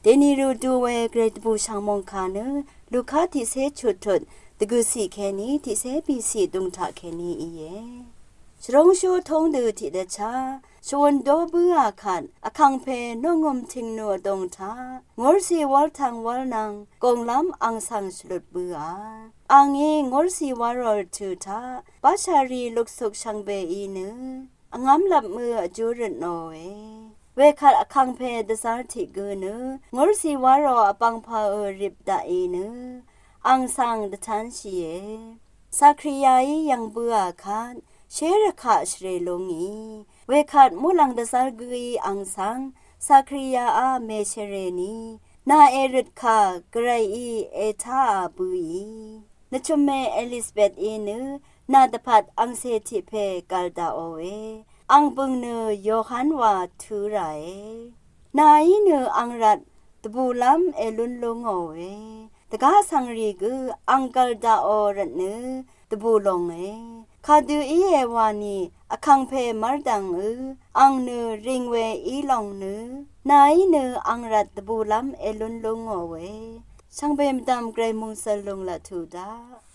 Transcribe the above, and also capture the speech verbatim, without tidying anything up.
Dèní rø du we Gvray dvbù shv̀ngmòng kà nø Luka tiqcé chuttut dvgø̀cì kèní tiqcé bìcì dūng taq kèní íe. Shvrúngshú tungdø tiqdvchá shvwøn dó bǿà kvt vkàngpè nungøm tìngnù vdùng taq ngurcì wv́ltvng wv́lnvng gònglv́m àng svng shvlut bǿà. Àngí ngurcì wv́lròl tø̀ taq bvshàrì luksuk shvngbeí nø vngv́m lvpmø vjú røtnòe. Wekvt vkàngpè dvzv́r tiq gø nø ngurcì wv́lrò vbvngpàø rip daqì nø àng svng dvtánshìe. Sakriyaí yv̀ng bǿà kvt shérvkaq shvrè lúngì. Wekvt muqlàng dvzv́r gǿí àng svng Sakriyaá mèshvrèní nà èrøtkà Gvrayí ètáà bǿì. Nvchø̀m mè Elisabetí nø nà dvpvt àngcè tiq pè gv̀l daqòe. Àng bø̀ng nø Yohan wà tǿ ràe. Nàí nø àng rvt dvbùlv́m èlún lúngòe. Dvgá vsvngrì gø àng gv̀l daqò rvtnø dvbù longe. Kadø íe wani vkàngpè mv́rdv̀ngø àng nø rìng we í lòng nø nàí nø àng rvt dvbùlv́m èlún lúngòe. Shvngbe mvdv̀m Gvray mòngsøl lùng lvtú daq.